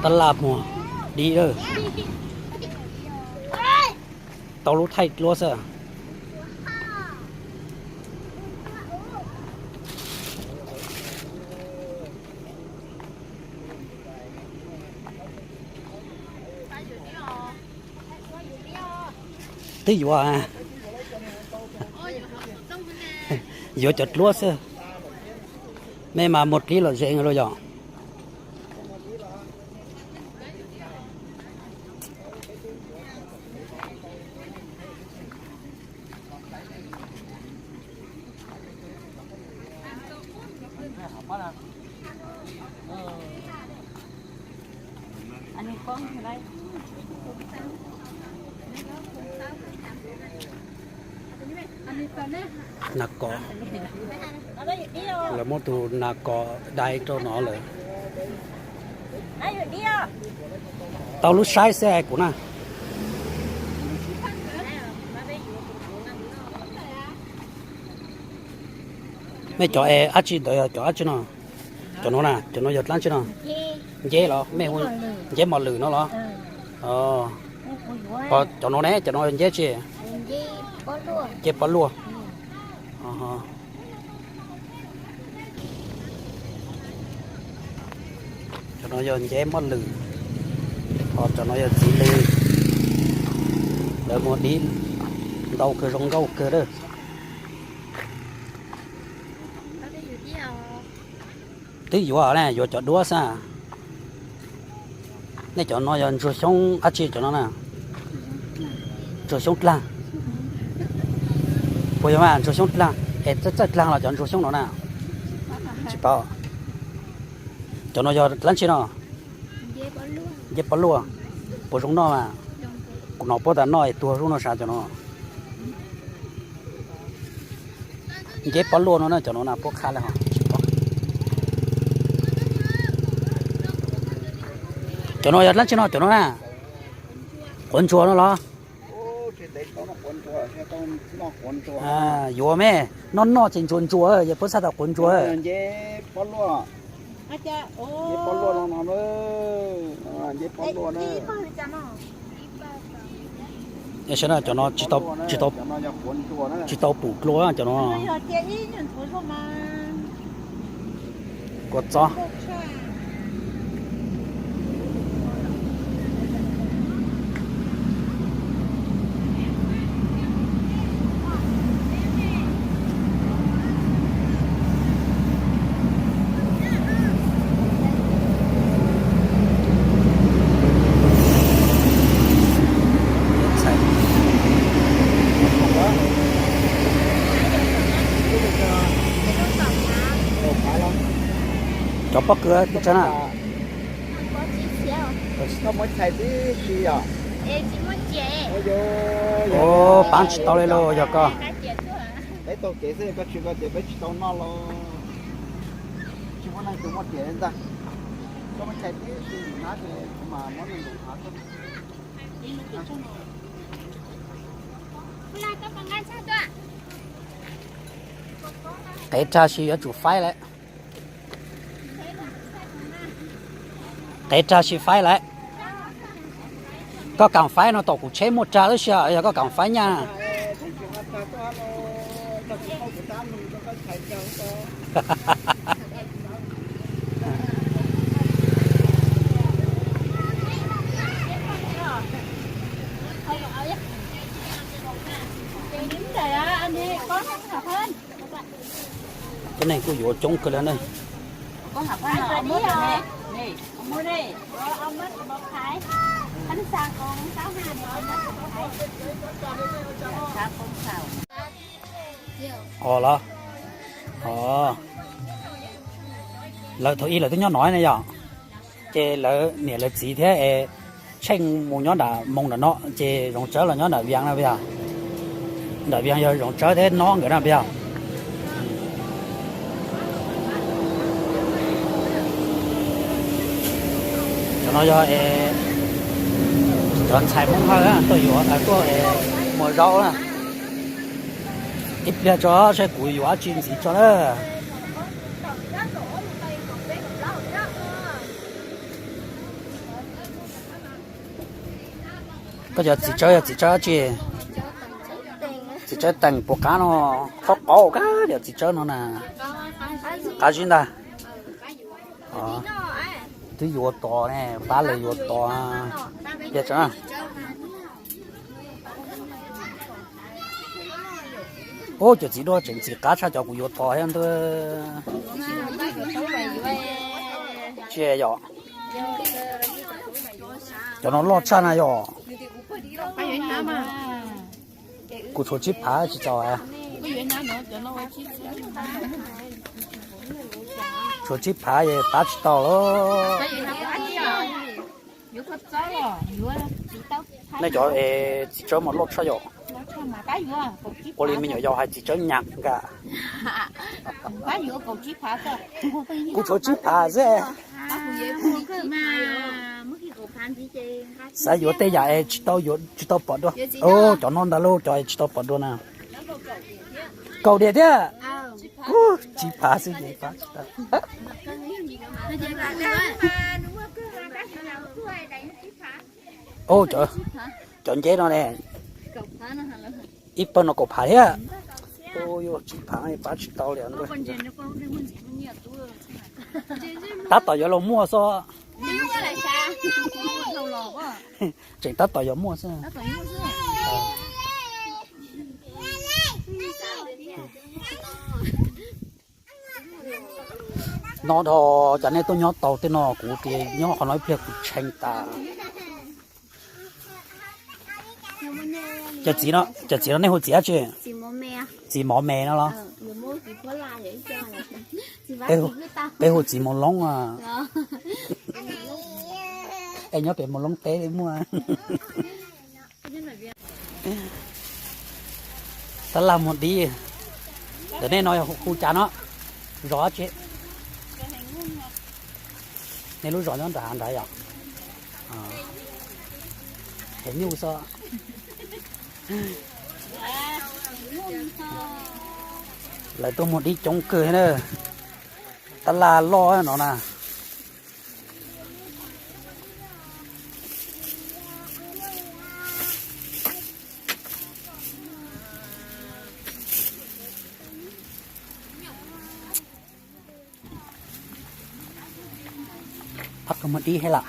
Tab laj muag dib lawm. Tau lub thaij dluab xwb. Twb yuav, yuav cov dluab xwb. Mej mas muag dib los ze los yog. Nas kos, lawv muab tus nas kos dai rau no lawm. Tau lub saib xwb hais kuv na. Mej cov es dab tsi ntawd yog cov dab tsi no? Cov no na, cov no yog dab tsi no? Nceb los mej hu nceb mos lwm no los? Cov no ne, cov no yog nceb tsi? Nceb pob luaj. Cov no yog nceb mos lwm, ho cov no yog txiv lws. Lawv muag dib ntau kawg, zoo nkauj kawg lawm. Twb yuav ne, yuav cov duab xwb. Nej cov no yog ntsuag xyoob dab tsi cov no na? Ntsuag xyoob dlaag. Puas yog mas ntsuag xyoob dlaag es txawj dlaag los cov ntsuag xyoob no na? Tsis paub. Cov no yog dab tsi no? Nceb pob luaj. Puas zoo noj mas? Kuv hnov puab tas noj es tuag zoo no sav cov no. Nceb pob luaj no na, cov no na puab qha le ho tsis paub. Cov no yog dab tsi no cov no na? Quav ntsuag no los? Yuav me, noj noj ces ntsuag ntsuag, yog puab txhaj tas quav ntsuag. Saib no cov no tsis tau pum dlua cov no. Kua txob. Cov pob kws tsis tshua na. Koj muab txhais tib si os. Paab tsis tau li lauj yog koj. Peb taug kev xwb koj tsis koj ces peb tsis tau noj lauj. Tsis muaj leej twg muaj tias ntag. Koj muab txhais tib si hnab ces kuv mam muab me ntus hnab. Qev rag si yuav tsum faib lawm. Qev rag si faib lawm. Koj kaam faib no tom kuv tsheb muaj rag lub sij hawm yog koj kaam faib nyaj. Cov neeg kuj yuav coob kawg li ne. Os los, os, lawv thaum ub lawv twb nyob no ne yom. Ces lawv niam lawv txiv thiab es Tsheej mus nyob nram Moos nram no, ces Zoov Tsawb los nyob nram Vias na puas yog? Nram Vias yog Zoov Tsawb thiab Nob nkawd na puas yog? Cov no yog es cov ntxhais Hmoob Hawj tuaj yuav, tuaj es muag zaub na. Ib pliag tso saib kuv yuav dab tsi ntxiv tso na. Koj cov txiv tsawb yog txiv tsawb tsi? Txiv tsawb teem puas qab no, qhov qaub kab yog txiv tsawb no na. Qab zib ntag. Twb yuav tos ne, pab lawv yuav tos. Ub, cov txiv duaj tseem ntxim qab tshaj cov kuv yuav tos thiab ntuj. Tsi yom? Cov no loj tshaj na yom? Kuv tshuav tsib phav tsis tau. Tshuav tsib phav es pab tsis tau lawm. Nej cov es txiv tsawb mas loj tshaj yom. Ua li me nyuam yaus hais txiv tsawb nyam nkaus. Kuv tshuav tsib phav xwb. Xav yuav tej yam es tsis tau yuav, tsis tau pom dua. Cov no ntag lauj, cov es tsis tau pom dua na. Kaum diam thiab. Tsib phav xwb ces pab tsis tau. Cov nceb no ne, ib pawg no kaum phav thiab. Ub, yuav tsib phav pab tsis tau li. Tab tom yuav los muaj xwb. Tseem tab tom yuav muaj xwb. No dhau, cas nej tuaj nyob tau tej no, kuv tias nyob qhov no ib pliag kuv tshee tas. Cov txiv no, cov txiv no nej hu txiv dab tsi? Txiv mov me no los? Peb hu txiv mov loob. Es nyob pem mov loob teb li muaj. Tab laj muag dib. Ntawm nej no yog hu cas no? Zos dab tsi? Nej lub zos nyob nram hav nrad yom? Heev nyuj xwb. Lawv tuaj muag dib coob kawg na. Tab laj loj no na. Ob tug muag dib thiab lawm.